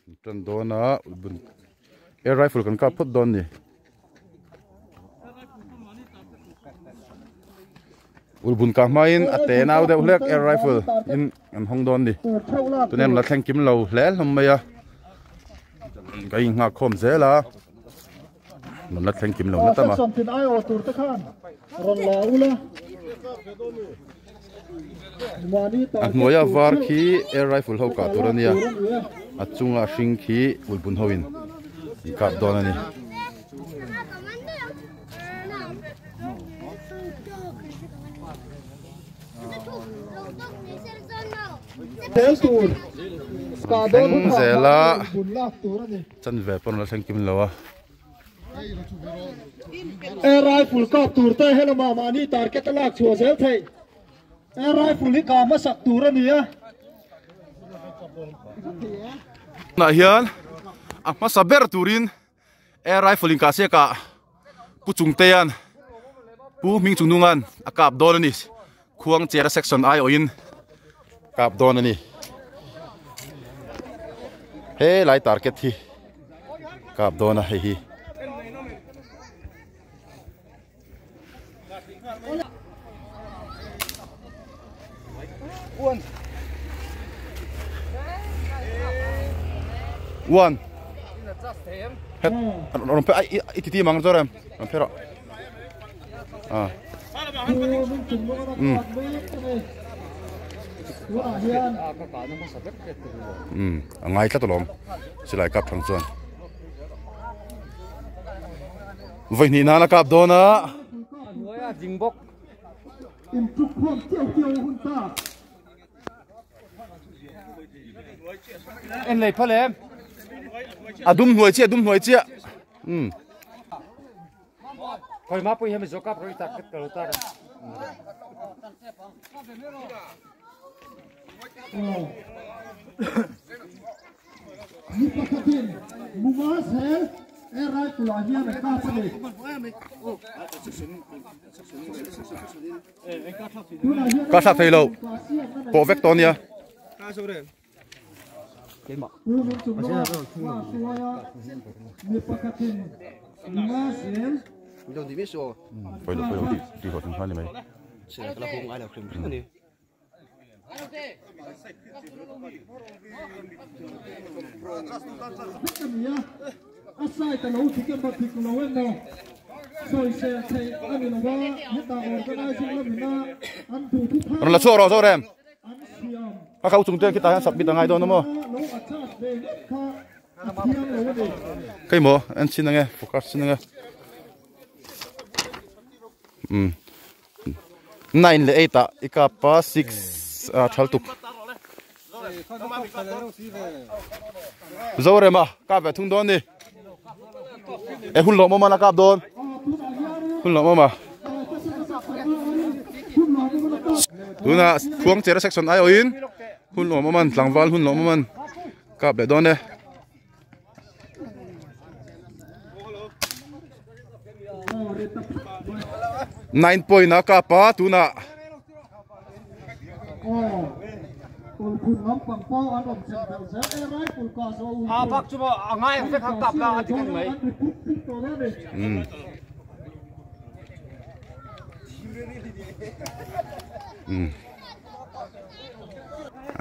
Tan dawn a ulbun air rifle kan kap phawt dawn ni. Ulbun kah hmain a te nau deuh hlek air rifle in an hawng dawn ni. Tuna an la thleng kim lo hle hlawm mai a. Ka inghak khawm zel a. An la thleng kim lo na tam a. A hnuaia var khi air rifle ho kah tur a nia a chunga hring khi ulbun ho in an kap dawn a ni. Thleng zela chanve pawn a la thleng kim lo a. Air rifle kap tur te helama mahni target a lak chhuah zel theih. Air rifle hi kah hmasak tur a ni a. Tunah hian a hmasa ber turin air rifle in kah siak ah Pu Chungteian Pu Hmingchungnungan a kap dawn a ni. Khuangchera section aiawhin kap dawn a ni. He lai target hi kap dawn a hei hi. One. Het rawn pe ai i ti ti mang zawr em rawn phe rawh. Ah. Um. Um, a ngai tlat alawm silai kap thang chuan. Vawi hnih nan a kap dawn a. A dum hnuai chiah, a dum hnuai chiah. Um. Mi pakhatin Munga zel air rifle ah hian a kap a ni. Tunah hian Ka thlak thei lo. Pawh vek tawh ania. Pu min chung lawk a hma hruai a mi pakhatin Munga zel Pawi lo pawi lo tih tih hlawh thung kha a ni mai. Vek a ni a, a side a lo dik emaw dik lo emaw sawisel theih a ni lo a, hetah organising lamina an duh thu phak Rawn la chhuak rawh Zorem. an siam Ka kau chung te khitah hian submit a ngai dawn a maw? lo attach ve ngawt kha a thiang lo a ni. Kei maw en chin ange focus chin ange. Um. 9 leh 8 ah i kap a 6 ah thal tuk Zorema kap ve thung dawn ni e hun lawm awm a la kap dawn hun lawm awm a tuna khuang chera section ai awin hun lawm awm an tlangval hun lawm awm an kap leh dawn e. Nine point a kap a tunah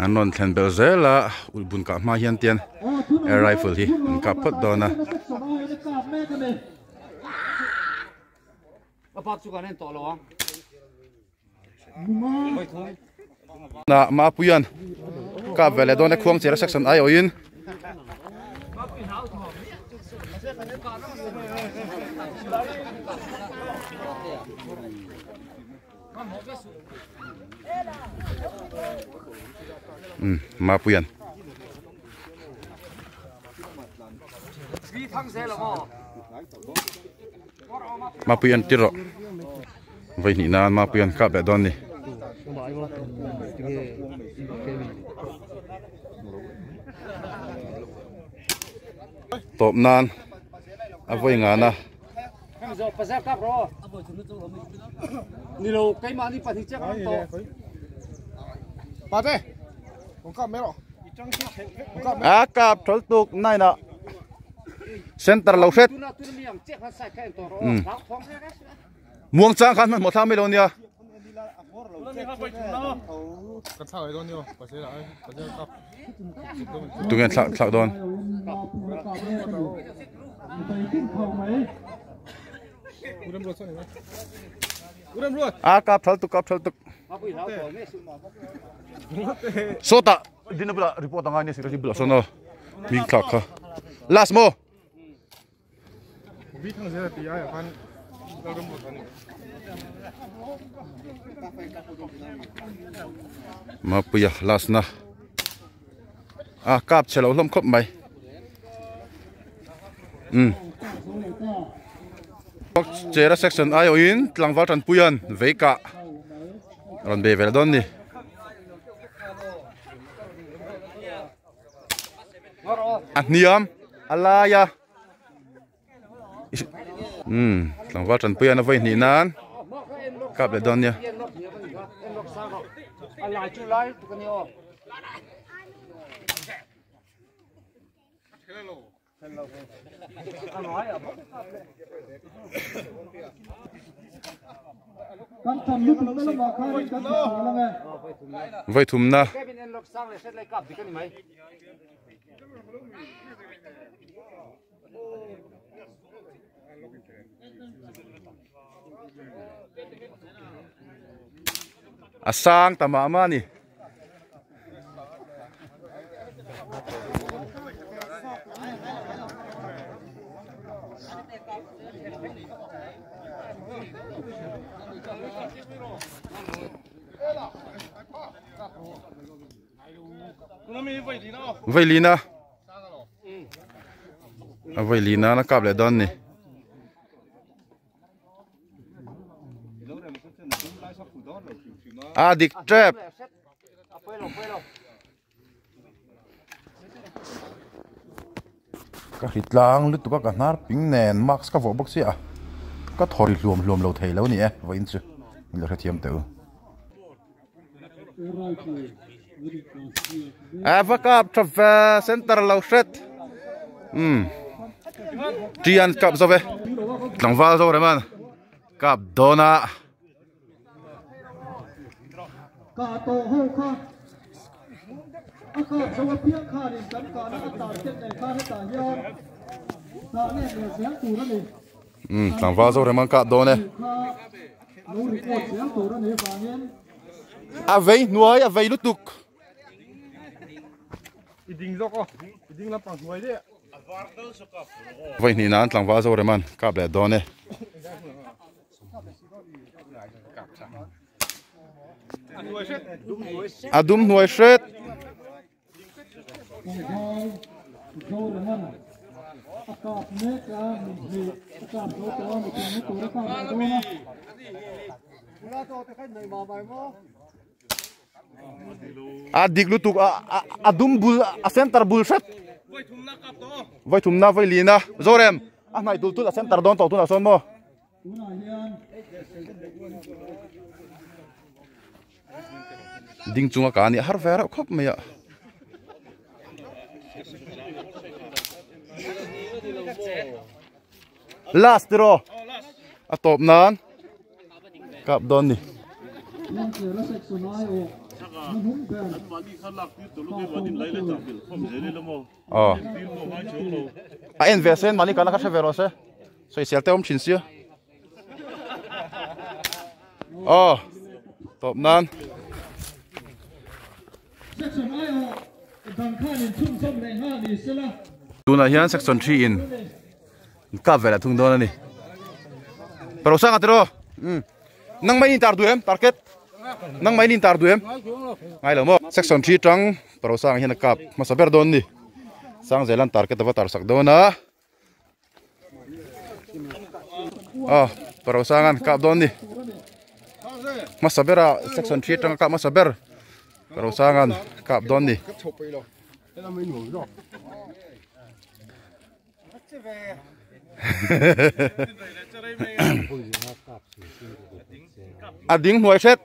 An rawn thlen belh zel a, ulhbun kah hma hian tian air rifle hi an kap phawt dawn a. Na Mapuia'n kap ve leh dawn e Khuangchera section aiawhin. Um Mapuia'n Mapuia'n tir rawh vawi hnih nan Mapuia'n kap leh dawn a ni. Tawp nan a vawi ngana. A kap thol tuk nai na center lo hret. Muang chang khan hmanhmawh thlang mai lo nia. Tunge thlak thlak dawn. A kap thal tuk kap thal tuk. Sawtah dina bulah report angai nia secretary bulah sawn aw hming thlak kha last maw. Mapuia last na a kap chhe lo hlawm khawp mai um Chera section aiawhin tlangval tanpuian vei kah rawn bei vel dawn ni. A hniam a lai a umm tlangval tanpuian a vawi hnih nan kap leh dawn nia. Vawi thumna. A sang ta mah mah a ni. Vailina a vailina na kap leh dawn ni. A dik tep. Ka hri tlang lutuk a ka hnar ping nen mask ka vuah bawk si a ka thaw ri hluam hluam lo thei lo a ni e vawiin chu min lo hrethiam teh u. A va kap tha ve center lo hret umm tian kap zo ve tlangval zo rem an kap dawn a. Ka tawh ho kha a kap zo apiang khanin kan kahna a target nei khan hetah hian dah let leh zel tur a ni. Umm tlangval zo rem an kap dawn e. Lo record zel tur a ni avangin. A vei hnuai a vei lutuk. I ding zawk aw i ding lampang hnuai daih. Vawi hnih nan tlangval zo rem an kap leh dawn e. A dum hnuai hret. A dik lutuk a dum bul a center bul hret. Vawi thumna vawi lina Zorem a hnaih tul tul a center dawn tawh tunah sawn maw. Ding chunga ka nih har ve reuh khawp mai a. Last tiraw a tawp nan kap dawn ni. Aw a en ve sen mahni kana kha hre ve rawh se. Sawisel te awm thin sia. Aw tawp nan. Tunah hian section 3 in kap velah thung dawn a ni. Parosanga tiraw? Um. Nang mai in tar duh em target? Nang mai in tar duh em? Ngai lo maw? Section 3 tang Parosanga hian a kap hmasa ber dawn a ni. Sangzelan target ava tar sak dawn a. Aw Parosangan kap dawn ni hmasa bera section 3 atanga kap hmasa ber Parosangan kap dawn ni a ding hnuai hret.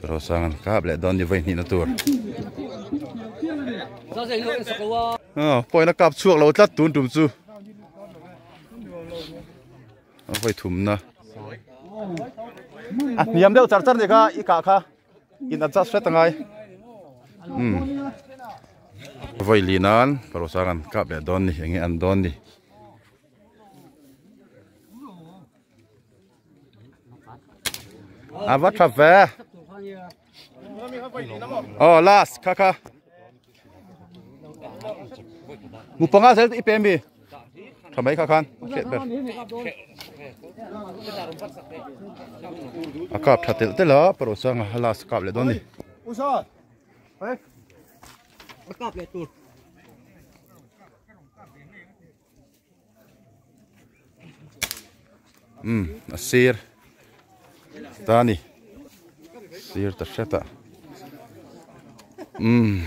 Rosangan kap leh dawn ni vawi hnihna tur. Aw pawina kap chhuak lo tlat tun tum chu. A vawi thumna. A hniam deuh char char ni kha i kah kha in adjust hret angai. Um. Vawi li nan Rosangan kap leh dawn ni enge an dawn ni. A va tha ve. Oh last kha kha. Mu panga zel i pe mi. Tha mai kha khan hriat ber. A kap tha tel tel a parosanga last kap leh dawn ni. Usa. A kap leh tur. Um a sir ta ni sir ta hret a um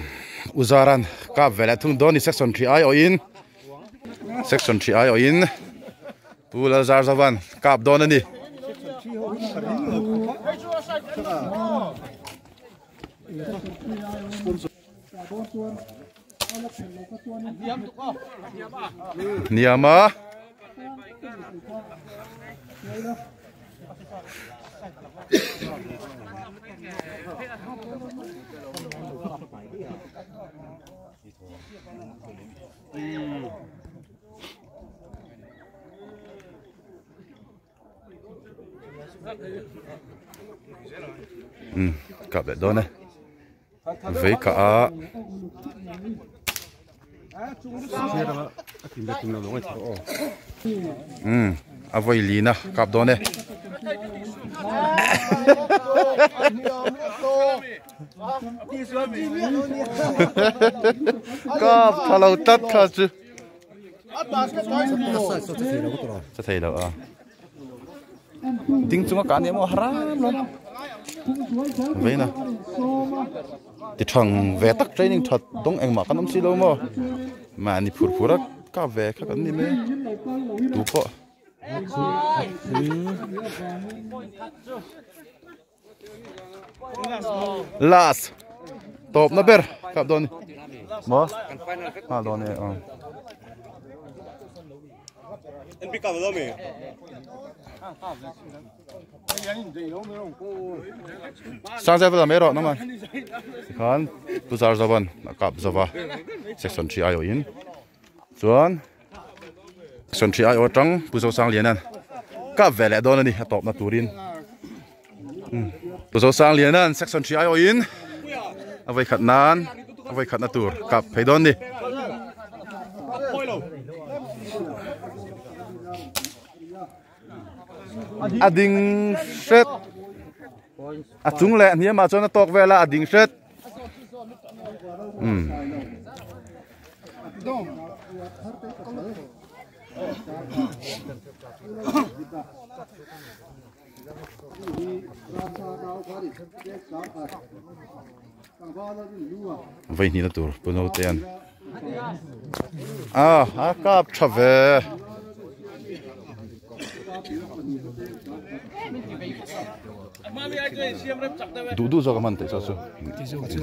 uzaran kap veleh thung dawn ni section thi ai awhin section thi ai awhin pu lalzar zavan kap dawn a ni. Hniam a. Um kap leh dawn e vei kah a um a vawi lin a kap dawn e kap tha lo tlat kha chu. Cha thei lo a. Ding chunga ka ni emaw haram lo. Veina. Ti thang ve tak training that dawng engmah kan awm si lo maw. Mahni phur phur a ka ve kha kan ni mai. Tu pawh. Last tawp na ber kap dawn ni maw nghal dawn e aw sang zai vel mai rawh nangman tikhan pu zar zavan a kap zova section 3 ai awhin chuan section 3 ai aw atang pu Zosangliana'n kap ve leh dawn a ni a tawpna turin pu Zosangliana'n section 3 ai awhin a vawi khat nan a vawi khatna tur kap phei dawn a ni. A ding hret a chung leh hniamah chuan a tawk vel a a ding hret. Um. Vei hnihna tur pu naute an a a kap tha ve. Duh duh zawk a hman theih chu chu.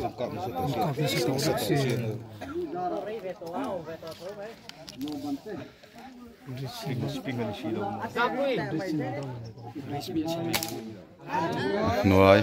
Hnuai.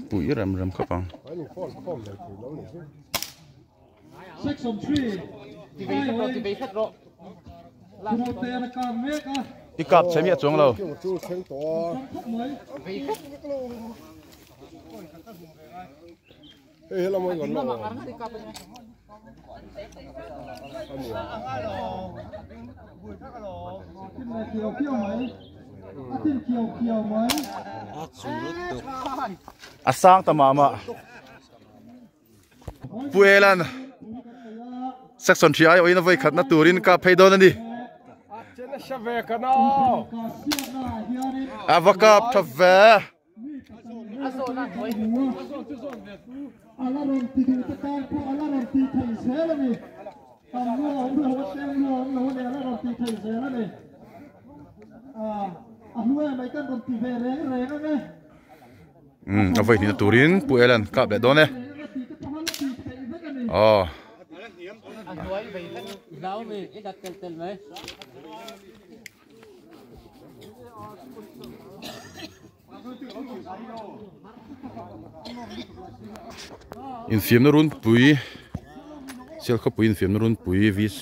Pui rem rem khawp ang. I kap che mi a chuang lo. A sang ta mah mah. Pu Elan section thi ai awin a vawi khatna turin ka phei dawn a ni. A va kap tha ve. A vawi hnihna turin Pu Elan kap leh dawn e. Aw. Infiamna runpui Sialkhawpui infiamna runpui V_C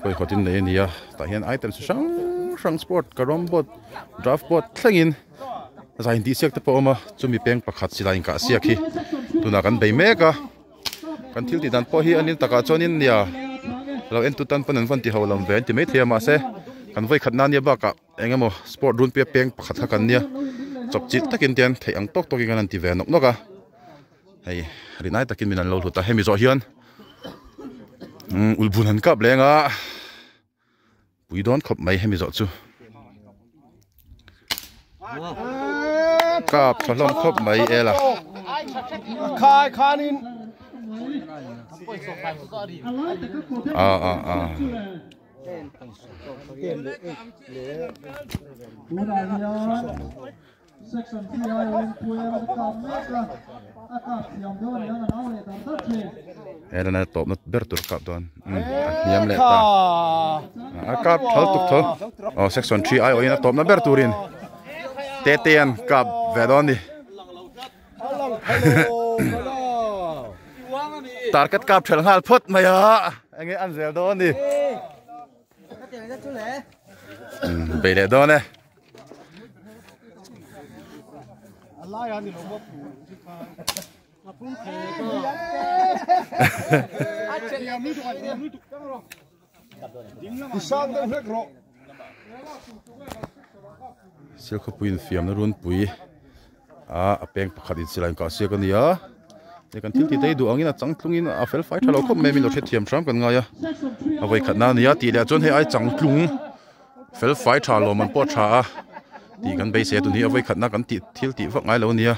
hawihaw in nei a ni a tah hian item chi hrang hrang sport carrom board draft board thlengin zai intihsiak te pawh a awm a chumi peng pakhat silai inkah siak hi tunah kan bei mek a kan thil tih dan pawh hi a nin takah chuanin nia lo en tu tan pawn an vawn ti ho lam ve an ti maithei a mahse kan vawikhat nan nia bakah. Eng emaw sport run pia peng pakhat kha kan nia chawp chilh takin te an theih ang tawk tawkin kan han ti ve nawk nawk a hei rinai takin min an lo hlut a hemi zawh hian umm ulhbun han kap leng a pui dawn khawp mai hemi zawh chu kap tha hlawm khawp mai ela ah ah ah. Helana tawpna ber tur kap dawn a hniam leh ta a kap thal tuk tho aw section 3 ai awhin a tawpna ber turin tete an kap ve dawn ni Target kap ṭhelh nghal phawt mai a, enge an zel dawn ni. Bei leh dawn e. Silkhawpui infiamna runpui a a peng pakhat in silai inkah siak a ni a hei kan thil tih te hi duh angin a changtlungin a fel fai tha lo khawp mai a min lo hrethiam hram kan ngai a a vawi khatna a ni a tih leh chuan hei ai changtlung fel fai tha lawm an pawh tha a tih kan beisei a tun hi a vawi khatna kan tih thil tih vak ngai lo a ni a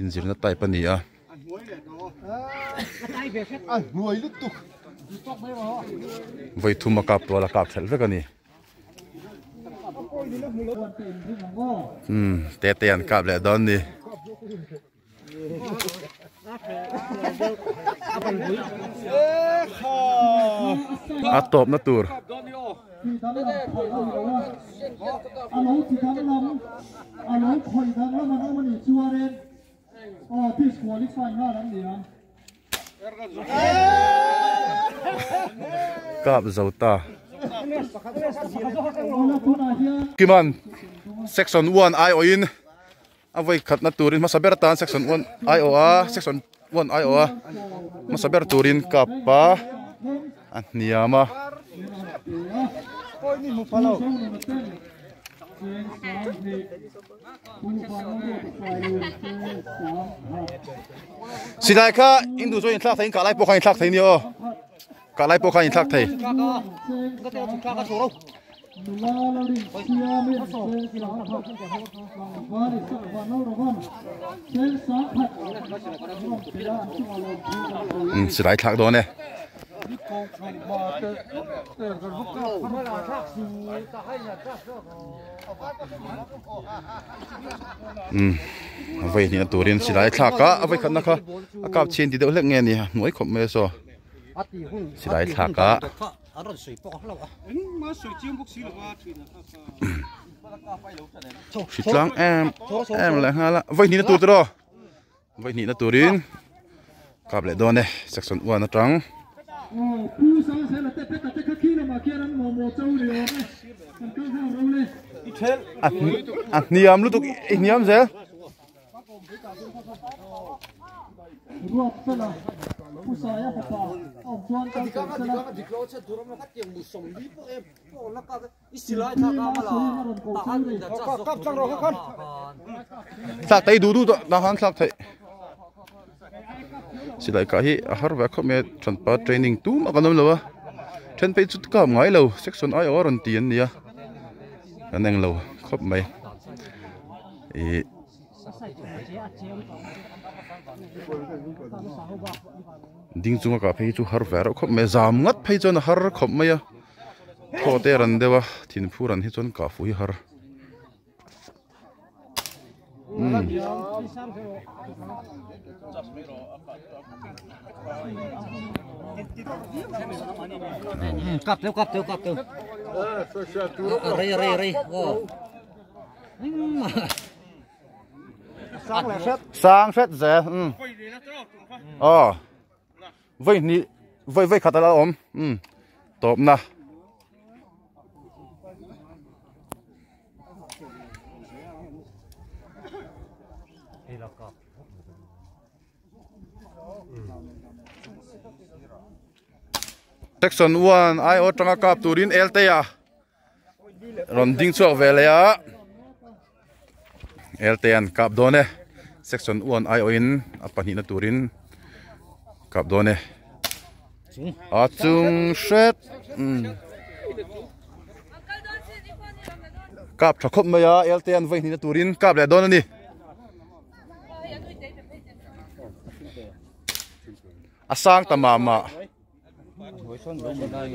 inzirna type a ni a. Vawi thum a kap tual a kap thelh vek a ni. Umm tete an kap leh dawn ni. A tawpna tur. Kap zo ta. Kiman section 1 ai awhin a vawi khatna turin hmasa ber atan section 1 ai awh a section 1 ai awh a hmasa ber turin kap a a hniam a. Silai kha in duh chuan in thlak thei in kah lai pawh khan in thlak thei nia aw kah lai pawh khan in thlak thei. Silai thlak dawn e. Umm a vawi hnihna turin silai thlak a a vawi khatna kha a kap chhin ti deuh hlek nge ni a hnuai khawp mai a saw silai thlak a hritlang em em leh nghal a vawi hnihna tur tiraw Vawi hnihna turin kap leh dawn e section 1 atang. A hniam lutuk i hniam zel. Ruat fela Pu Saia fapa a awm chuan kal fel sela. Pi Masawiin a rawn ko cheu ni. Thlak thei duh duh tawh dah khan thlak theih. Silai kah hi a har ve khawp mai a thianpa training tumah kan awm lo a then phei chu kap ngai lo section ai awh a rawn ti an ni a kan englo khawp mai ihh. Ding chunga kah phei hi chu har ve reuh khawp mai a zam ngat phei chuan a har khawp mai a thaw te a ran deuh a thinphur an hi chuan kah fuh hi har. Kap teu kap teu kap teu rei rei rei Sang hret zel umm aw vawi hnih vawi vawi khat a la awm umm tawpna. Section 1 ai aw tanga kap turin Eltea rawn ding chhuak ve leh a Eltean kap dawn e section 1 ai awin a pahnihna turin kap dawn e a chung hret kap tha khawp mai a Eltean vawi hnihna turin kap leh dawn a ni. A sang ta mah mah.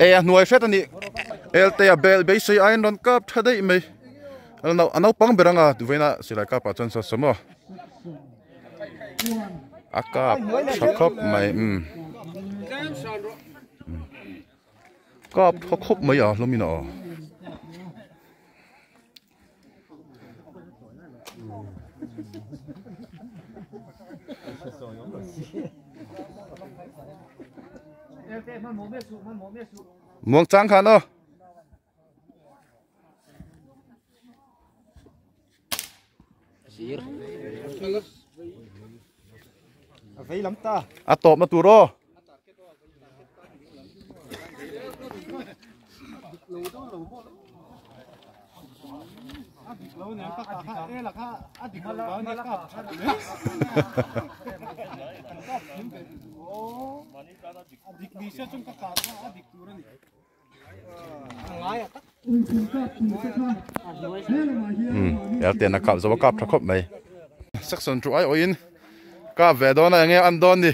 E a hnuai hret a ni. Elte a bel beisei aiin rawn kap tha daih mai. A naupang ber anga vawiina silai kap ah chuan saw saw maw. A kap tha khawp mai umm. Kap tha khawp mai a hlawm in a aw. Muang chang khan aw. A tawp na tur aw. Elten a kap zo a kap tha khawp mai. Section thu ai awhin kap ve dawn a enge an dawn ni.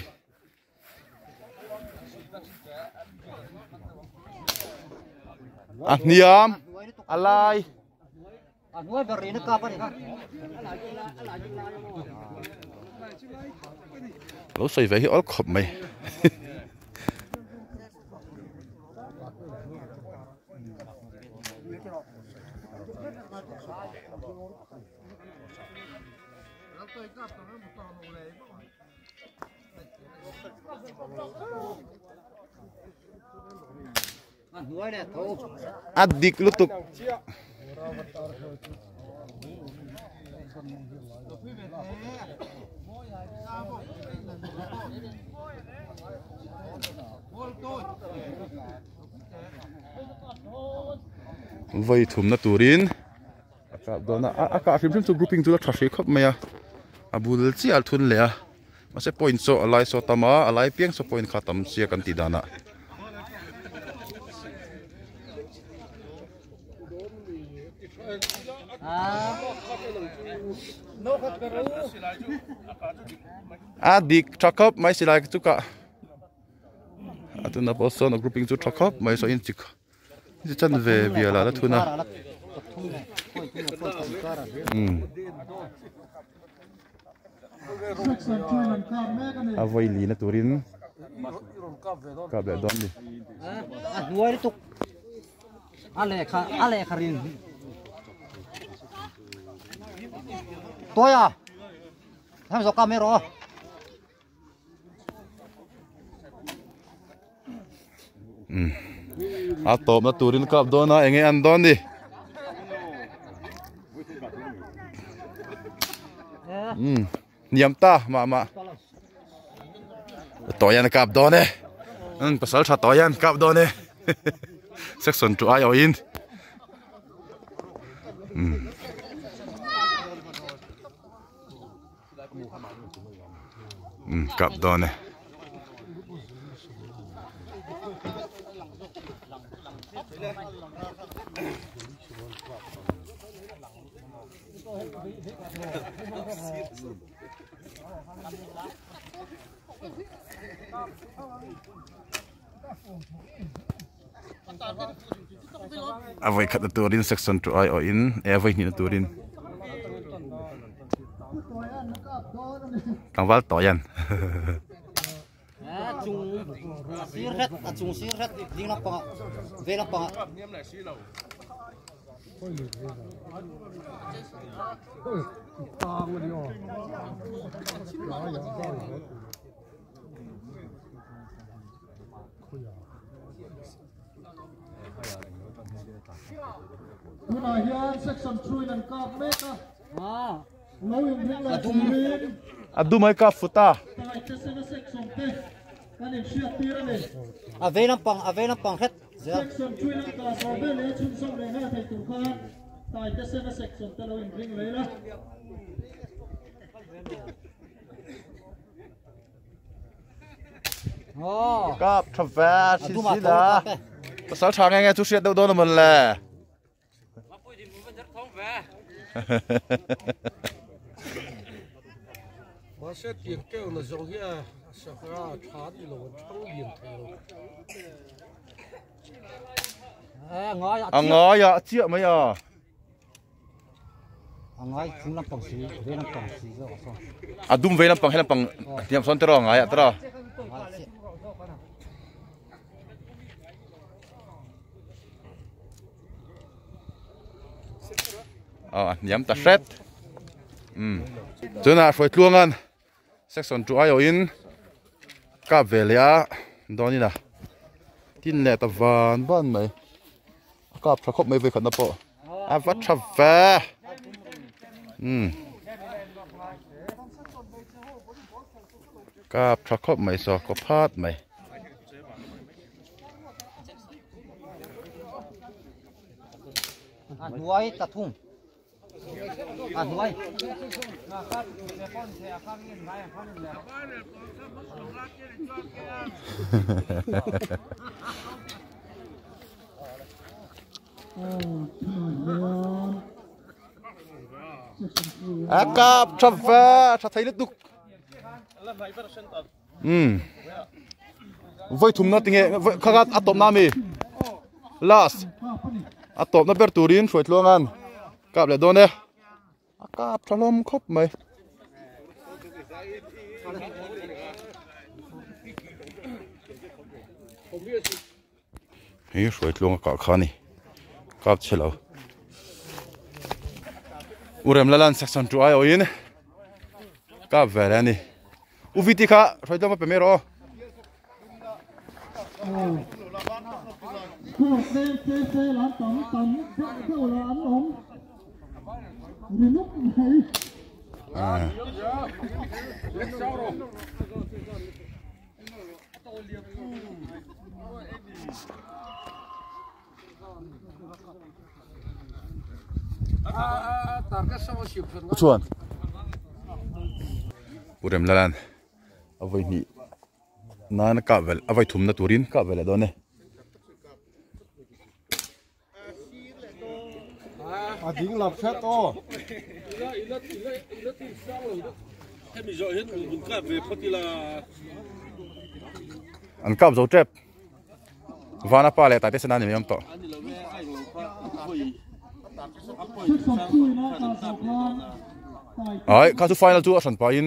A hniam a lai. Lo sawi ve hi awl khawp mai. A dik lutuk. Vawi thumna turin a kap dawn a a kah hrim hrim chu grouping chu a tha hrih khawp mai a a bul chiah a thun leh a. Mahse point saw a lai saw tam a, a lai piang saw point kha tam sia kan tih danah. A dik tha khawp mai silai chu kah a tuna pawh sawn a grouping chu tha khawp mai saw in chi chi chan ve bial ah la thun a. Umm. A vawi lina turin kap leh dawn ni. A hnuai lutuk a lehkha a lehkha rin Toya tham zo kam ero A tawpna turin kap dawn a enge an dawn ni. Hniam ta mah mah. Tawian a kap dawn e. An pasal tha tawian kap dawn e. Section 2 ai awin. Um. Um kap dawn e. A vawi khatna turin section two ai awhin eh a vawi hnihna turin tlangval tawih an a chung sir hret ding lampangah vei lampangah. Tunah hian section 2 in an kap mek a. Lo inring leh turin. A dum ai kap fut a. Taitesena section te kan inhriat tir a ni. A vei lampang a vei lampang hret zel. Section 2 in an kah zawh vel leh chhunzawm leh nghal thei tur khan Taitesena section te lo inring leh ila. Kap tha ve si si la. Pasal tha nge nge chu hriat deuh dawn a mawn le. Mahse tiang keuh na zawng hi a sangha tha ni lo an thang lian thei lo. A ngai a chiah mai a. A ngai chung lampang si vei lampang si zawk a sawn. A dum vei lampang he lampang hniam sawn tiraw a ngai ah tiraw. Aw a hniam ta hret. Um chunah hruai tluangan section 2 ai awhin kap ve leh a dawnin a tin leh ta van van mai. A kap tha khawp mai vawikhatna pawh a va tha ve umm kap tha khawp mai saw kaw phat mai. A hnuai ta thung a hnuai. A kap tha ve tha thei lutuk um voi thum na tinge kha kha a tawp na mi last a tawp na ber turin hruai tluangan kap leh dawn e A kap tha hlawm khawp mai. Hei hruai tluang a kah kha a ni. Kap chhe lo. U Remlalan section 2 ai awhin kap ve leh a ni. U VT kha hruai tluang va pe mai rawh aw. Chuan U Remlalan a vawi hnih nan a kah velh a vawi thumna turin kah velh leh dawn e. A ding lam hret aw. An kap zo tep. Vana pa leh tate sana ni mai awm tawh. Ai kha chu final chu a hran pahin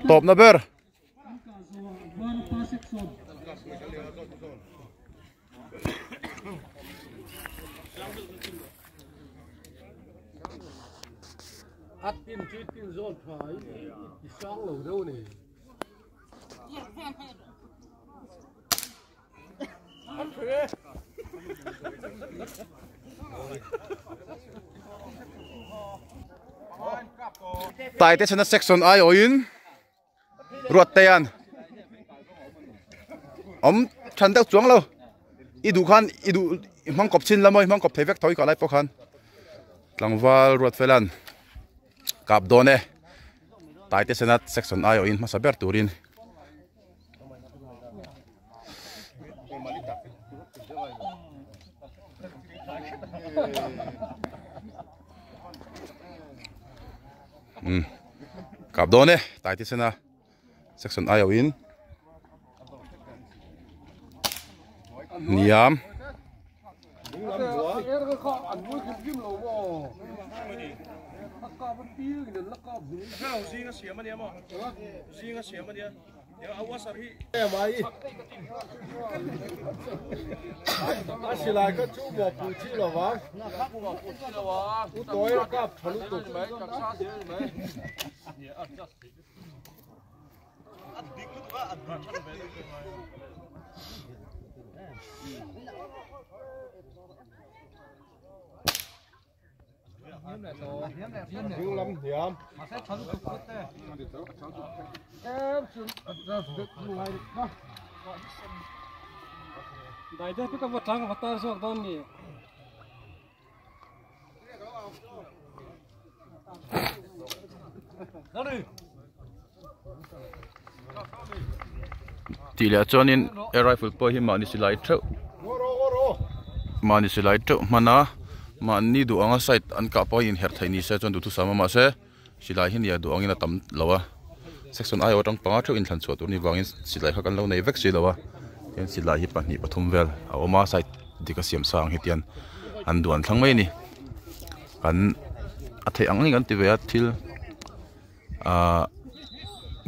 tawpna ber. Taite chana section ai awhin Ruatteia'n awm than deuh chuang lo i duh khan i duh i hmang kawp chin la maw i hmang kawp thei vek tho i kah lai pawh khan tlangval Ruatfela'n kap dawn e Taite chana section ai awhin hmasa ber turin. Um kap dawn e tai te sena section ai ho in hniam. Tih leh chuanin air rifle pawh hi mahni silai theuh mahni silai theuh hman a mahni duh anga side an kah pawh a inherh theih ni se chuan duhthusam a mahse silai hi nia duh angin a tam lo a section aiawh atang panga theuh inthlan chhuah tur a nih vangin silai kha kan lo nei vek si lo a tin silai hi pahnih pathum vel a awm a side dik a siam sa ang hi tian an duh an thlang mai a ni kan a theih ang ang in kan ti ve a thil. Ahh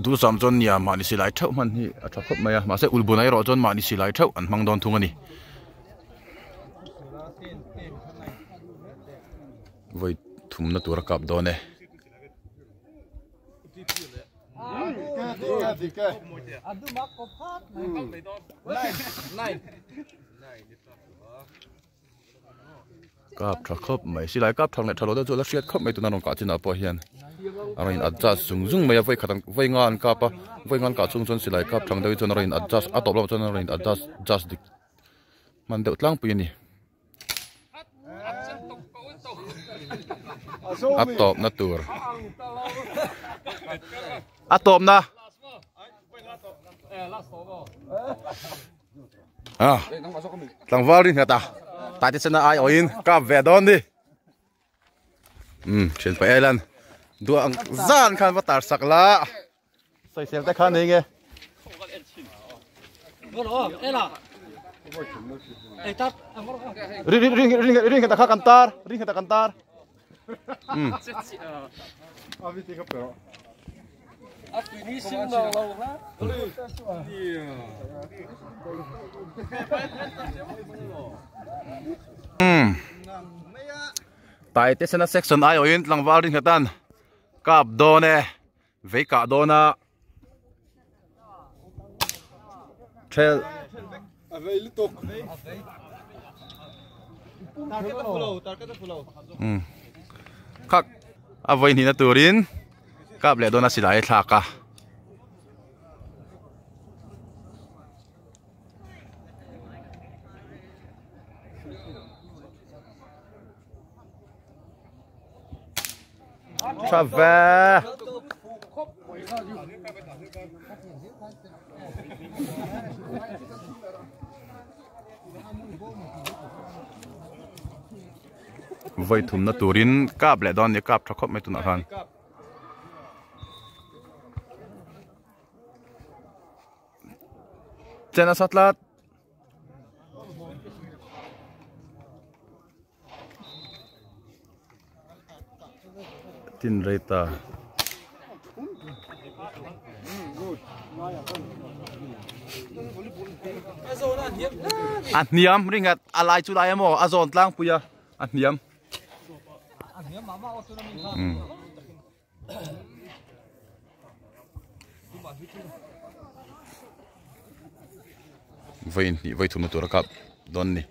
duhsam chuan nia mahni silai theuh hman hi a tha khawp mai a mahse ulbuna erawh chuan mahni silai theuh an hmang dawn thung a ni. Vawi thumna tur a kap dawn e. Kap tha khawp mai silai kap thang leh tha lo deuh chu a la hriat khawp mai tuna rawn kah chinah pawh hian a rawn in adjust zung zung mai a vawi khat an vawi nga an kap a vawi nga an kah chhung chuan silai kap thang deuh hi chuan a rawn in adjust a tawp lamah chuan a rawn in adjust just dik hman deuh tlangpui a ni a tawpna tur a tawpna. À, tlangval ri nghet a tai te chana ai awin kap ve dawn ni thian pa elan duah ang zan khan va tar sak la sawisel te khan nei nge ri ri ri ri ri nghet kha kan tar ri nghet kan tar Taite sena section ai awhin tlangval rin nghetan kap dawn e vei kah dawn a thel khak a vawi hnihna turin kap leh dawn a silai a thlak a. Tha ve. Vawi thumna turin kap leh dawn a ni kap tha khawp mai tunah khan. Chen a sa tlat. Tin rei ta. A hniam ringhat a lai chu lai emaw a zawn tlangpui a a hniam. Vawi hnih vawi thumna tur a kap dawn a ni.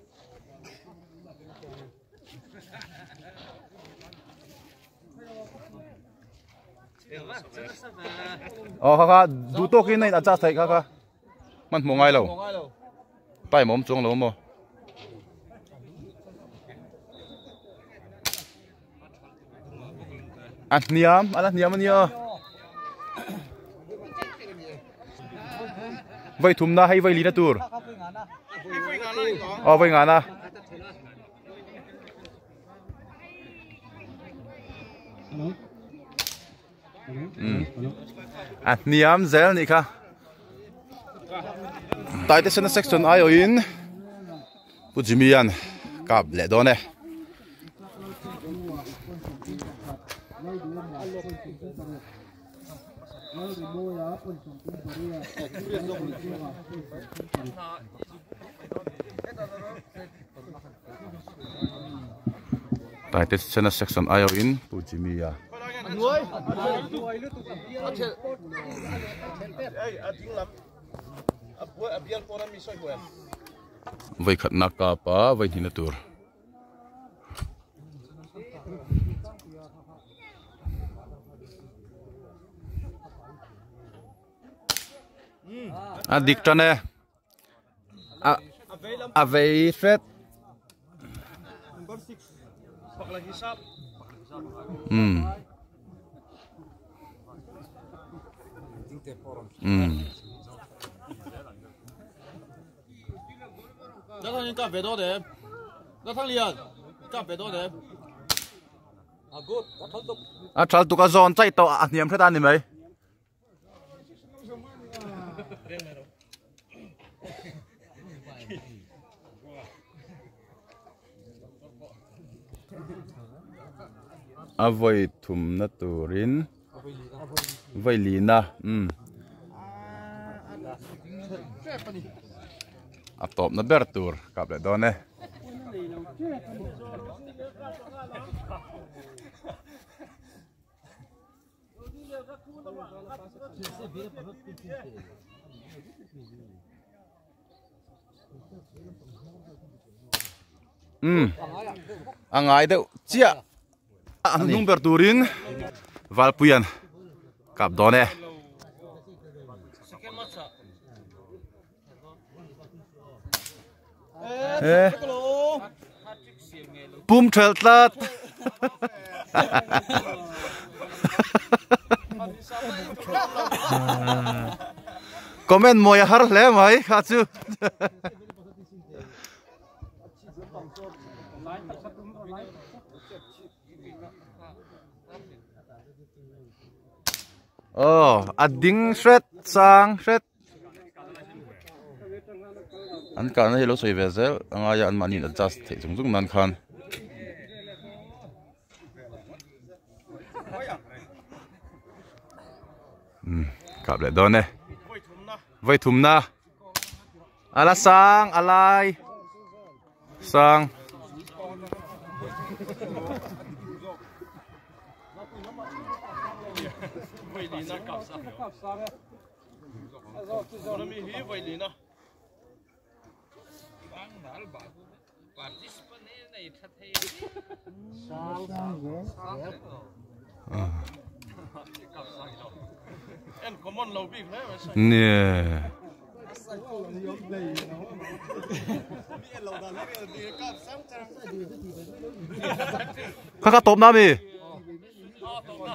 Aw kha kha duh tawkin a in adjust theih kha kha hmanhmawh ngai lo time a awm chuang lo maw. A hniam a la hniam a nia vai thumna hei vai lina tur aw vai ngana a hniam zel nih kha taite sena section aiawhin Pu Jimmy an kap leh dawn e. Taite sena section aiawhin Pu Jimmy a. Vawikhatna kap a vawihnihna tur. A dik tan e. A a vei hret. Um. Um. A thal tuk a zawn chaih tawh a hniam hret a ni mai. A vawi thumna turin vawi lina umm a tawpna ber tur kap leh dawn e. Umm a ngai deuh chiah a hnung ber turin Valpuia'n kap dawn e. He pum thelh tlat comment mawi a har hle mai kha chu aw a ding hret sang hret. An kahna hi lo sawi ve zel a ngai a an mahni in adjust theih chung chung nan khan. Umm kap leh dawn e. Vawi thumna a la sang a lai sang. Nge Kha kha tawp na mi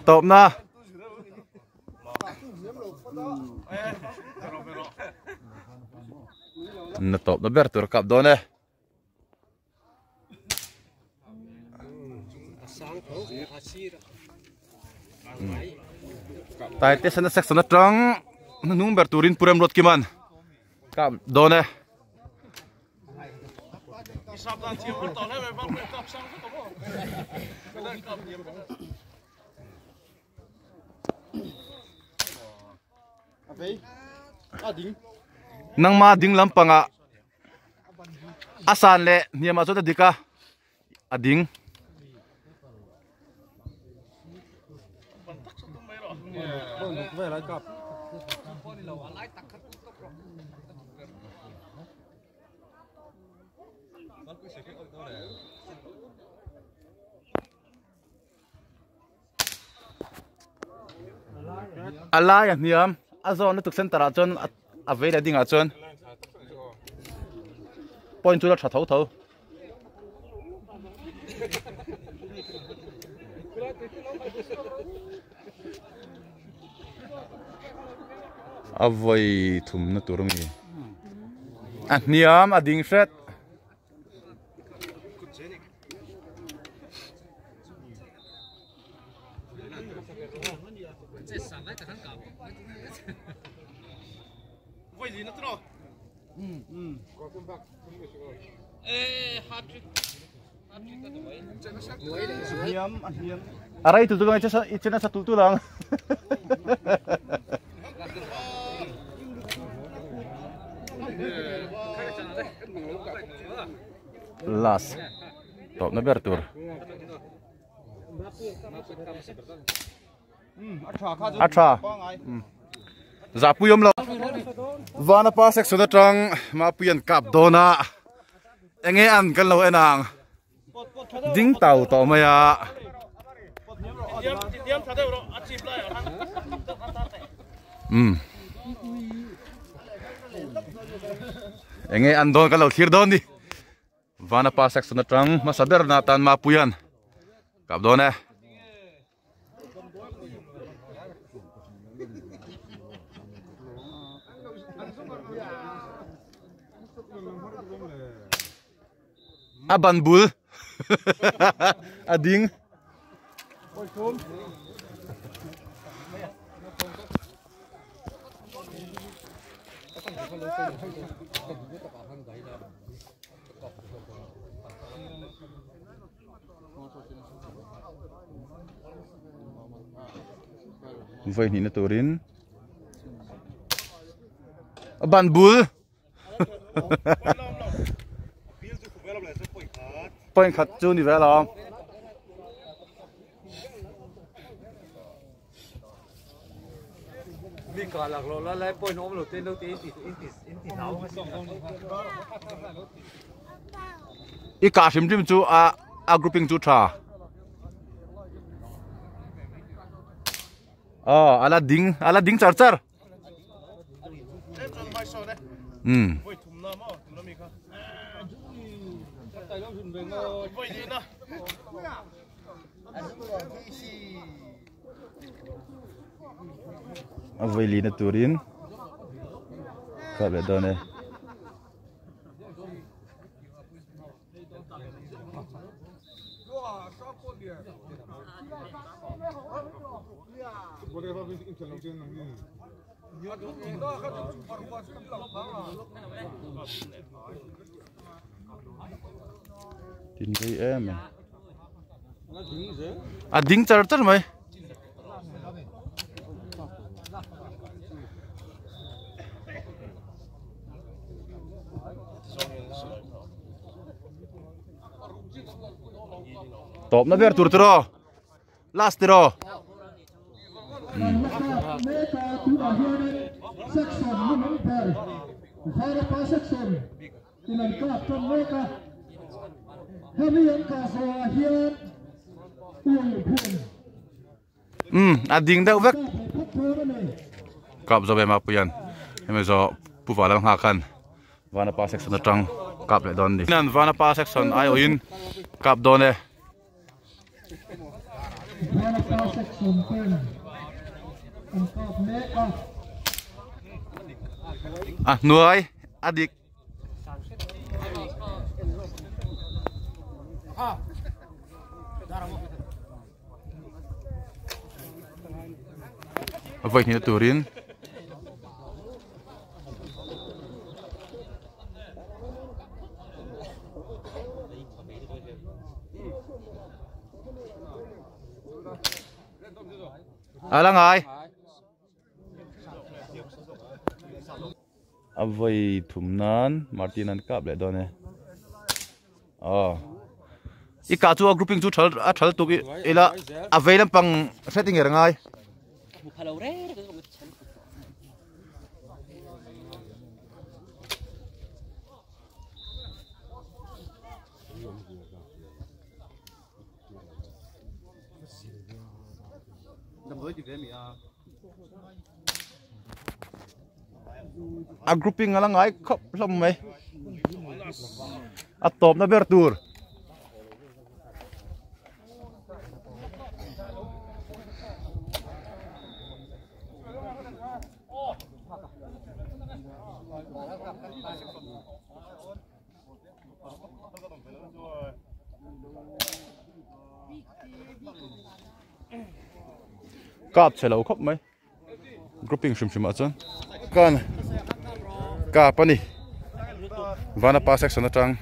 Tawp na Na tawp na ber tur kap dawn e. Taite sana section atang hnung ber turin Purem Road Kiman kap dawn e. Nangma ding lampangah a san leh hniamah chuan a dik a a ding. A lai a hniam a zawn lutuk center ah chuan a vei leh ding ah chuan point chu la tha tho tho. A vawi thumna tur a mi a hniam a ding hret. A rei tul tul ang i che nasa tul tul ang. Last tawpna ber tur. A tha. Zahpui awm lo. Vanapa section atang Mapui an kap dawn a. Enge an kan lo en ang. Ding tau tawh mai a. Um. Enge an dawn kan lo thlir dawn ni. Vanapa section atang hmasa ber na tan Mapuian kap dawn e. A ban bul a ding. Vawi hnihna turin a ban bul point khat chu ni ve alawm. Mi ka lak lo la lai point awm lo te lo te in ti in ti in ti nau I kah hrim hrim chu a a grouping chu tha. Aw ala ding ala ding char char. Um. A vawi lina turin kap leh dawn e. Tin rei em em. A ding char char mai. Tawp na ber tur tiraw last tiraw. In an kap tan mek a, hemi an kah zawhah hian ui bun. Umm a ding deuh vek. Kap zo ve Mapuian hemi zawh Pu Vala nghak khan Vanapa section atang kap leh dawn a ni. Hian Vanapa section aiawhin kap dawn e. Vanapa section ten an kap mek a. A hnuai a dik. A vawi hnihna turin a la ngai. A vawi thum nan Martin an kap leh dawn e. Aw. I kah chu a grouping chu thal a thal tuk ila a vei lampang hret i nger ngai. A grouping ala ngai khawp hlawm mai. A tawpna ber tur. Kap chhe lo khawp mai grouping hrim hrim ah chuan kan kap a ni vanapa section atang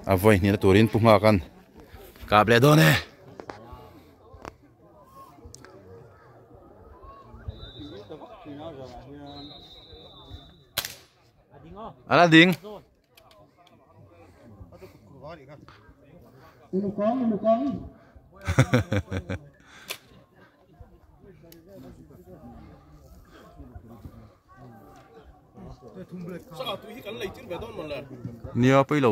A vawi hnihna turin pu nghak an kap leh dawn e. Ala ding. Nia pui lo.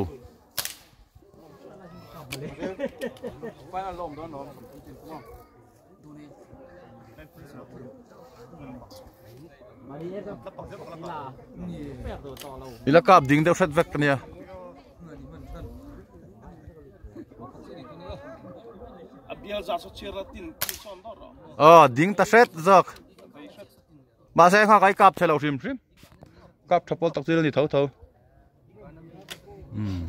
Ila kap ding deuh hret vek ania. Aw ding ta hret zawk. Mahse kha kai kap thei lo hrim hrim. Kap tha pawl tak chu ni tho tho. Um.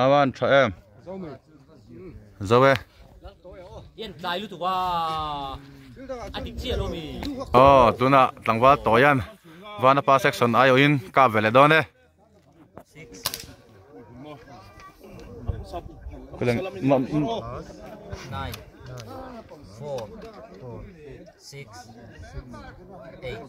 Awan tha em. Zo e. Yen tlai lutuk a. A dik chiah lo mi. Aw tuna tlangval tawian Vanapa section aiawhin kap ve leh dawn e. Nine, four, six, eight.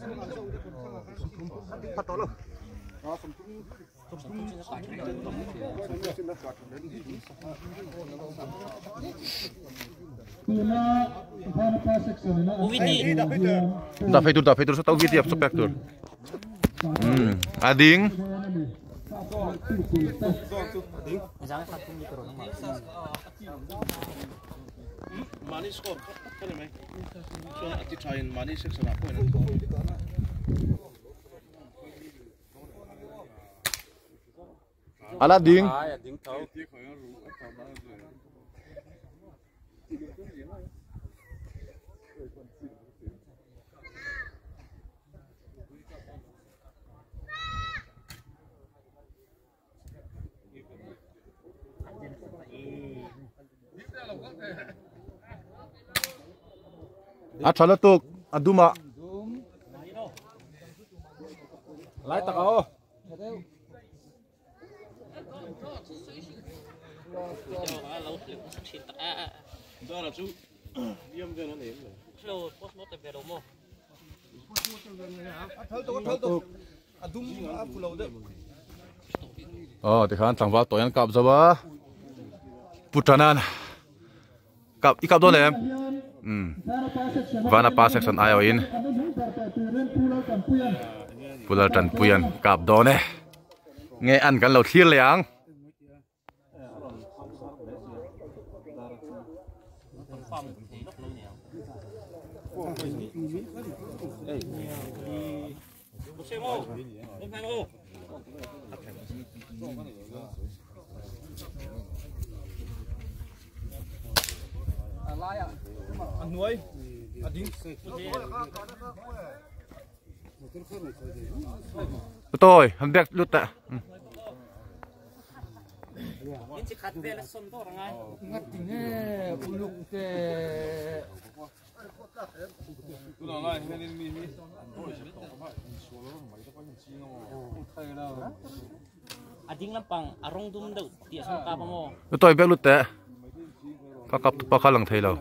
Dah phei tur dah phei tur saw tau VTF saw pek tur. Um a ding. Ala ding. A tha lutuk a dum ah. Lai tak aw. Aw tikhan tlangval tawih an kap zo a pu Tanan kap i kap dawn em umm Vanapa section aiawhin Pu Laltanpuian kap dawn e nge an kan lo thlir leh ang. Tôi, hắn bek lut ta. Tôi bek lut teh. Ka kap tupa kha lang thei lo.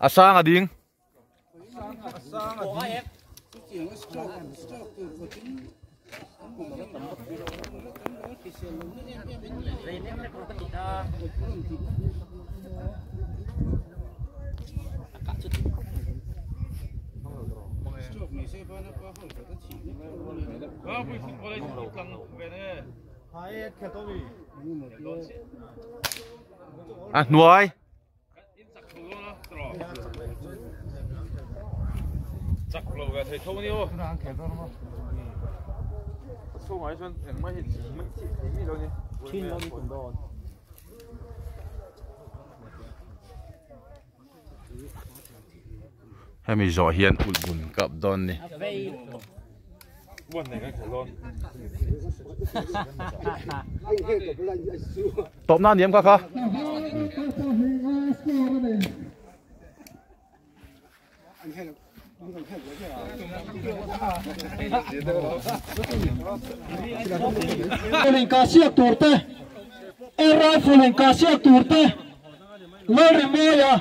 A sang a ding. A hnuai. Hemi zawh hian ulh bun kap dawn ni. Tawpna aniam kha kha. Ka siak tur te air rifle in ka siak tur te Lalrimawia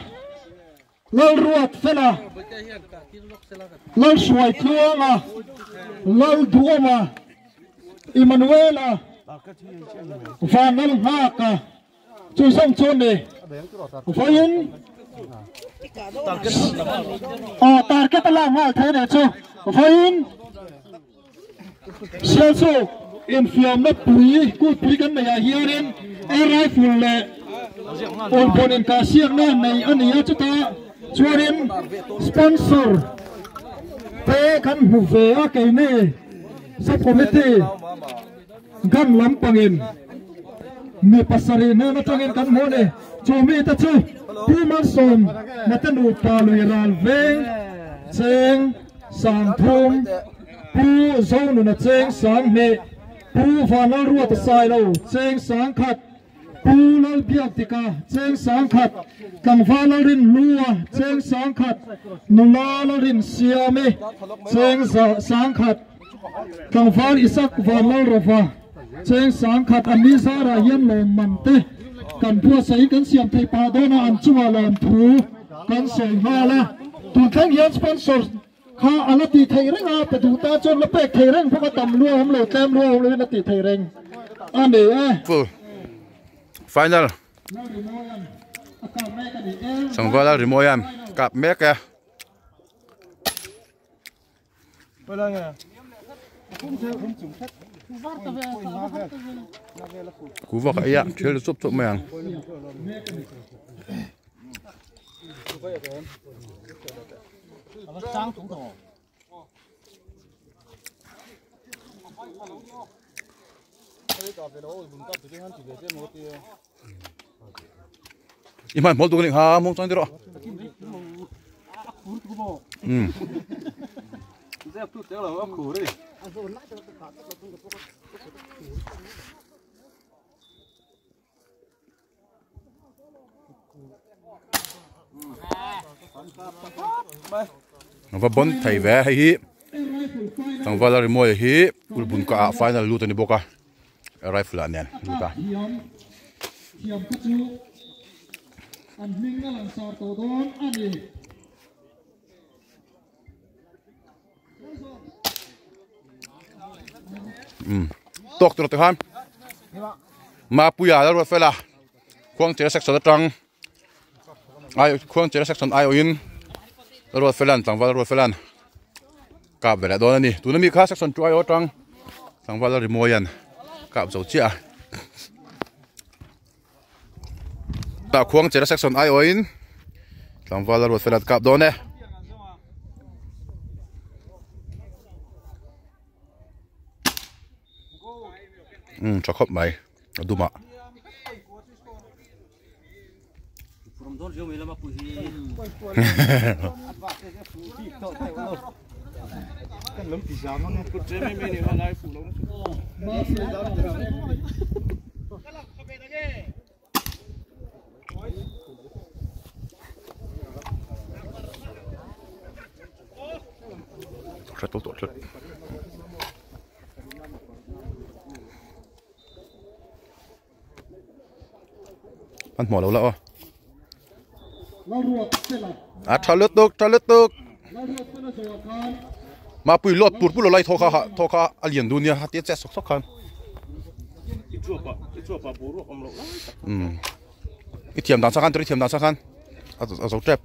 Lalruat Fela Lalhruai Tluanga Lalduama Emmanuela Vanlalnghaka Chu zawng chuan ni vawiin aw target a lak nghal thei nih chu vawiin Sialsuk infiamna pui kutpui kan neih ah hianin air rifle leh awlbawn inkahsiakna nei a ni a chutah chuanin sponsor te kan hmu ve a keini sub committee. Gun lampangin mi pasarih hnen atangin kan hmu a ni. Chu mite chu Pu Malsawm Mate nupa lui ral veng cheng Sangthum, Pu Zonuna cheng Sanghnih, Pu Vanlalruata Sailo cheng Sangkhat, Pu Lalbiakdika cheng Sangkhat, Tlangval Lalrinhlua cheng Sangkhat, Nula Lalrinsiami cheng Sangkhat, Tlangval Isak Vanlalrova cheng Sangkhat an ni zarah hian lawmman te kan buatsaih kan siam theih pah dawn a, an chungah lawmthu kan sawi nghal a. Tun thleng hian sponsor Kha a la tih theih reng a, pe duh ta chuan la pek thei reng bawk a, tam lua awm lo, tlem lua awm loin a tih thei reng a ni e. Full final Sangvala Rimawian kap mek e. Kuva ka iya thil chup chup mai ang. I hman hmawlh tuk a nih kha mawng chuan ti rawh. Um. Va bon thei ve hei hi tlangval a rimawi hi ulbun ka ah final lut a ni bawk a rifle ah nen lut a. Tawk tur te khan Mapuia la ruat fel a Khuangchera section atang ai Khuangchera section ai awhin la ruat fel an tlangval la ruat fel an kap ve leh dawn a ni tuna mi kha section two ai awh atang tlangval la rimawi an kap zo chiah a tah Khuangchera section ai awhin tlangval la ruat fel an kap dawn e. Um tha khawp mai a dum ah. Hre tawh tawh tlat. An hmuh lo la aw. A tha lutuk tha lutuk. Mapui load pur pur lo lai thaw kha thaw kha a lian dun nia a tia che sawk sawk khan. Um i thiam dan sakhan tur i thiam dan sakhan a zo tep.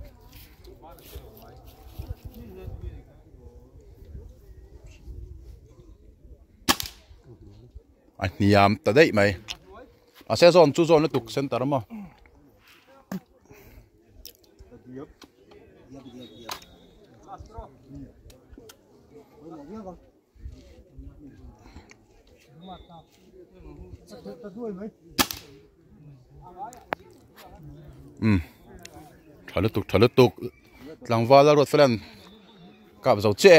A hniam ta daih mai. A se zawn chu zawn lutuk center maw. Um tha lutuk tha lutuk tlangval a ruat felan kap zo che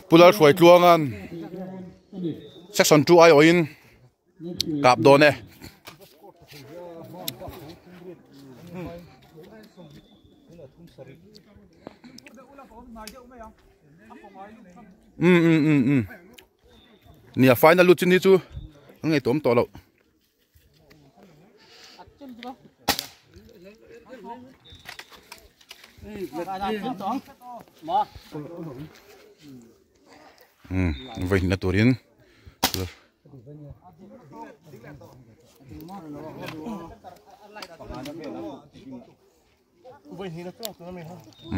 pulal hruai tluangan section 2 ai awin kap dawn e um um um um nia final lut chin hi chu a ngaihtuam tawh loh um vawihnihna turin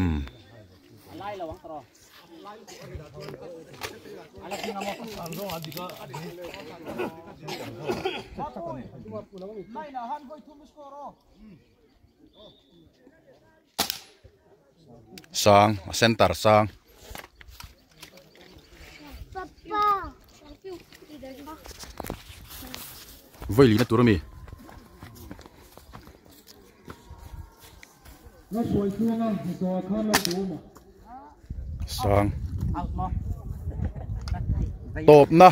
um sang a center sang vawi lihna tur a mi sang tawpna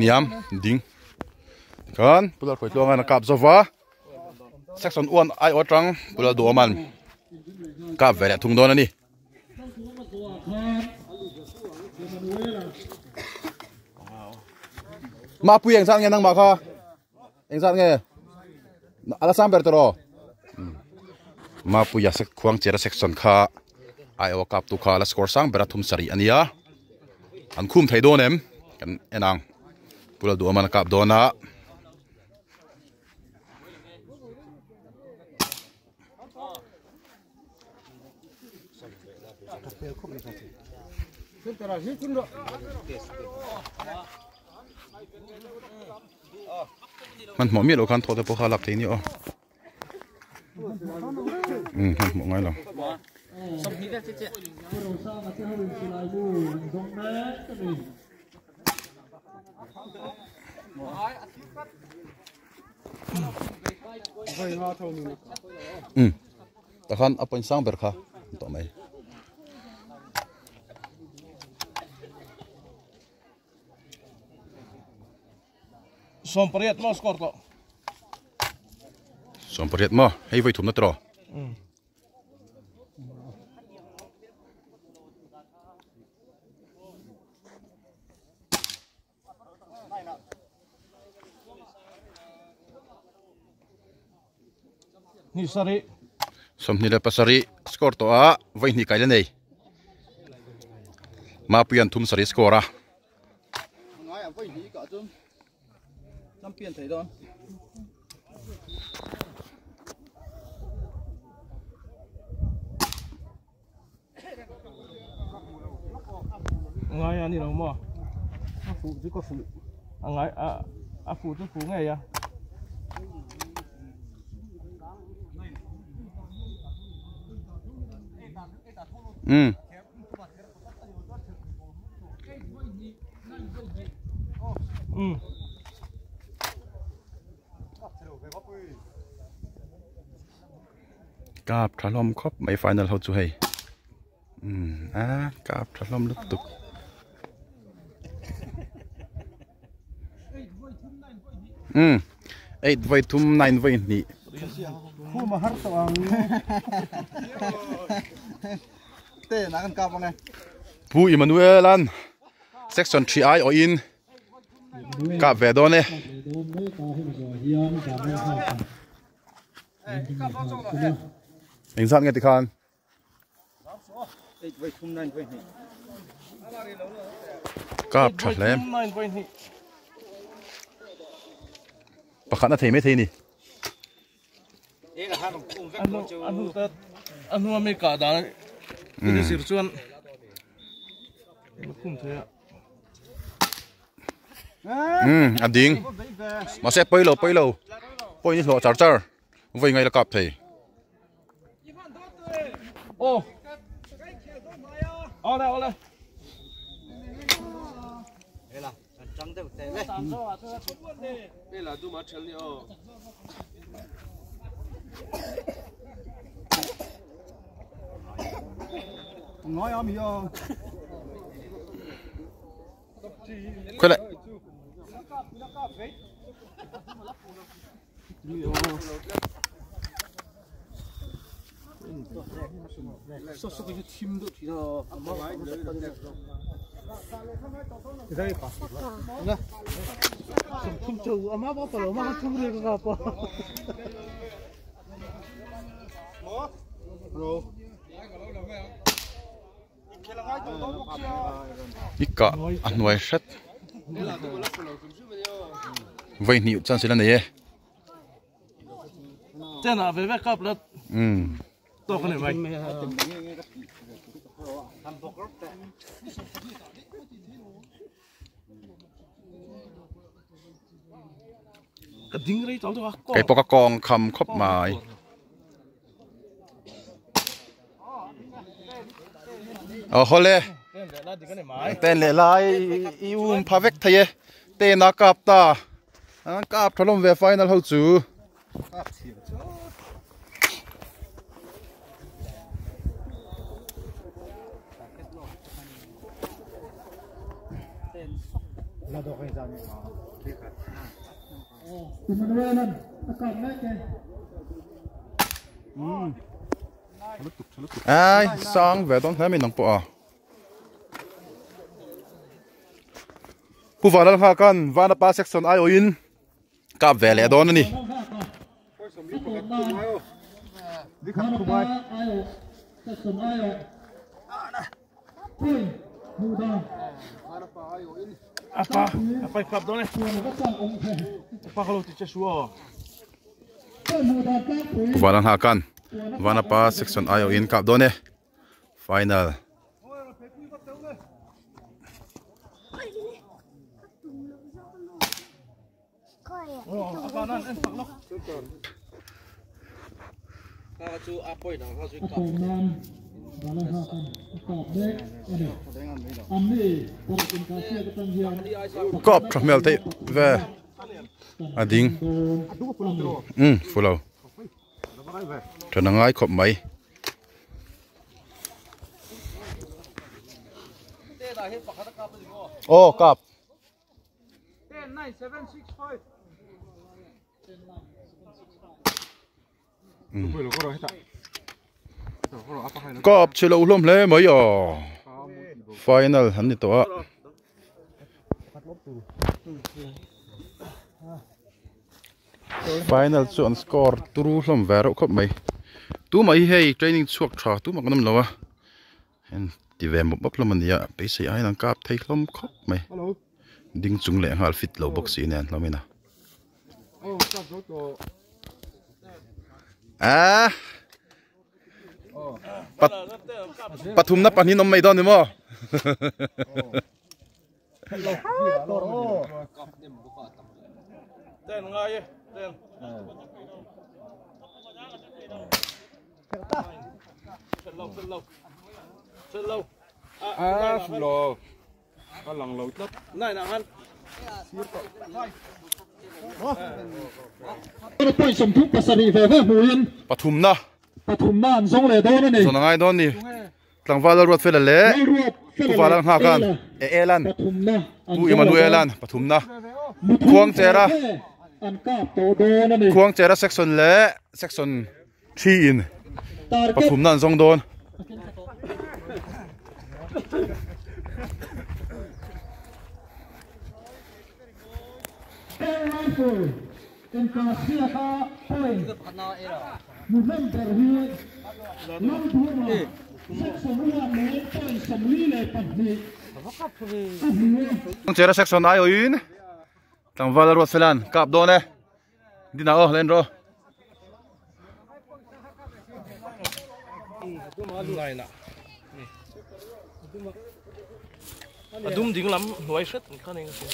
Hniam ding tikhan pular khawi tluang a kap zova section 1 ai aw atang pular duhawman kap ve leh thung dawn a ni. Mapui engzat nge nangmah kha engzat nge ala sang ber tawh Mapuia sek khuang chera section kha ai aw kap tu kha ala score sang ber a thum sarih a nia an khum thei dawn em kan en ang pula duh awm an kap dawn a. Hmanhmawh miah loh khan thaw te pawh kha a lak thei nia aw. Um hmanhmawh ngai lo. Um takhan a point sang ber kha tawh mai. Sawmpariat maw score tawh. Sawmpariat maw hei vawi thumna tawh. Ni sarih. 27 score tawh a vawi hnih kai la nei. Mapuian thum sarih score a. Ngai a ni lo maw? A fuh chu ka fuh. A ngai a a fuh chu fuh ngei a. Um. Um. Kap tha hlawm khawp mai final ho chu hei umm a kap tha hlawm lutuk. Umm eight vawi thum nine vawi hnih. Pu Emmanuel an section thi ai awhin kap ve dawn e. Engzat nge tikhan? Kap tha hle. Pakhat na thei mai thei ni. A hnua mi kah dan in zir chuan khum thei a. A ding. Mahse pawi lo pawi lo. Pawi ni hlawh char char. Vawi ngai la kap thei. Aw. Awle awle. Khawi le. I kah a hnuai hret vawi hnih chance la nei e. Chen ah ve ve kap la tawk a ni mai. Ka ding rei tawh deuh a. Kei pawh ka kawng kham khawp mai. Aw hawle ten leh lai i um pha vek thei e ten a kap ta an kap tha hlawm ve final ho chu. Ai sang ve dawn hle mai nang pawh a. Pu Vanlalnghakan Vanapa section aiawhin kap ve leh dawn a ni. Pu Vanlalnghakan Vanapa section aiawhin kap dawn e. Final. Kawp tha hmel theih ve a ding um fu lo tha ngai khawp mai. Aw kap. Kap chhe lo hlawm hle mai a final an ni tawh a. Final chu an score turu hlawm ve reuh khawp mai tumah hi hei training chhuak tha tumah kan awm lo a. Heng ti ve mawp mawp hlawm a nia beisei aiin an kap thei hlawm khawp mai ding chung leh nghal fit lo bawk si nen hlawm in a ah pat pathum na pahnih an awm mai dawn ni maw Pathumna Pathumna an zawng leh dawn a ni. Zawn a ngai dawn ni. Tlangval Lalruat Fela leh Pu Vala Nghaka'n E Elan Pu Emmanuela'n pathumna Khuangchera Khuangchera section leh section 3 in pathumna an zawng dawn. Air Rifle inkahsiaka point hmuhnawm ber hi Lalduhawma section 1 nen point 42 a hmu a. Chera section aiawhin tlangval a ruat felan kap dawn e. Dina aw len rawh. A dum ding lam hnuai hret an khan eng a sia.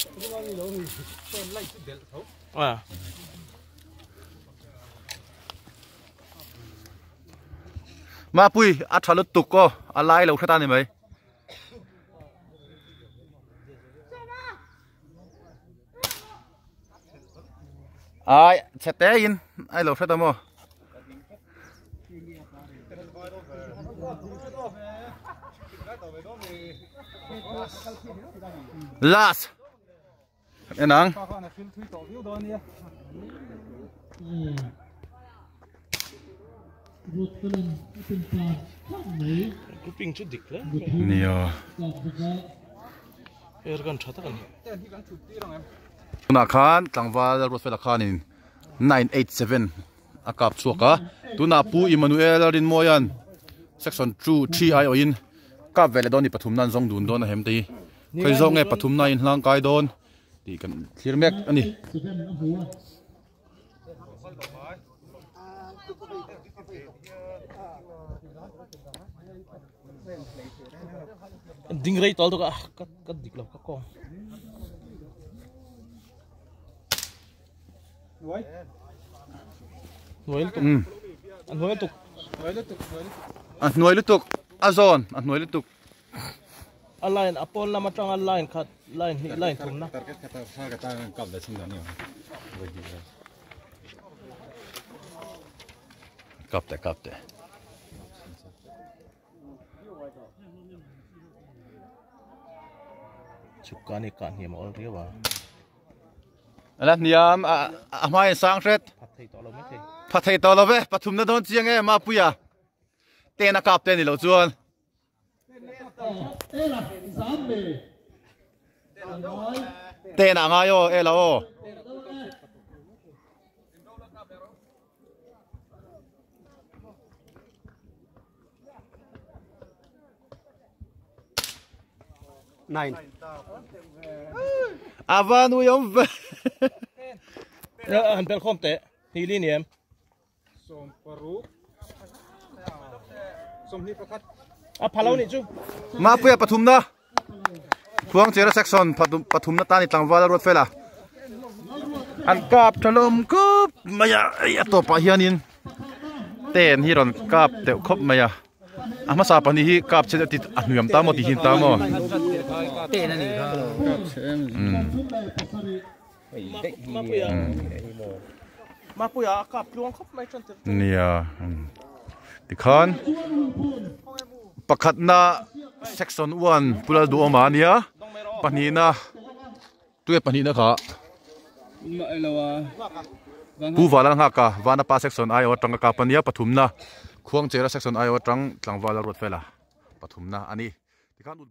Mapui a tha lutuk aw a lai lo hret a ni mai. Ai chhe te in ai lo hret a maw. Last en ang. Grouping chu dik hle. Nia. Er kan tha tak a ni. Tunah khan tlangval Ruatfela khanin 987 a kap chhuak a. Tunah Pu Emmanuel Rinmawia'n section 2 3 aiawhin kap ve leh dawn ni pathum nan zawng dun dawn a hem te hi. Khawi zawk nge pathum na in hlang kai dawn tih kan thlir mek a ni. Ding rei tawh lutuk a ka ka dik lo ka kawng. Hnuai lutuk. A hnuai lutuk. A hnuai lutuk. A zawn a hnuai lutuk. A line a pawn lam atanga line khat line hnih line thumna. Kap teh kap teh. Chhuk ka ni kah hniam a awl riau a. Ala hniam a a hmaiin sang hret. Phat thei tawh lo mai thei. Phat thei tawh lo ve pathumna dawn chiang e Mapuia. Ten a kap te ni lo chuan. Ten a ngai aw ela aw. Nine. Ava nui awm ve. Han pel khawm teh. Hi li ni em? A phalo nih chu. Mapuia pathumna. Khuangchera section pathumna tan i tlangval a ruat fel a. An kap thalawm khawp mai a, hei a tawpah hianin ten hi rawn kap deuh khawp mai a. A hmasa pahnih hi kap che ti a hnuiam ta maw ti hin ta maw. Mapuia. Mapuia a kap tluang khawp mai chuan tir. Nia. Tikhan pakhatna section 1 Pulal Duhawma ania pahnihna tuia pahnihna kha Pu Vala nghaka Vanapa section ai aw atanga kap ania pathumna Khuangchera section ai aw atang Tlangvala Ruatfela pathumna ani. Tikhan.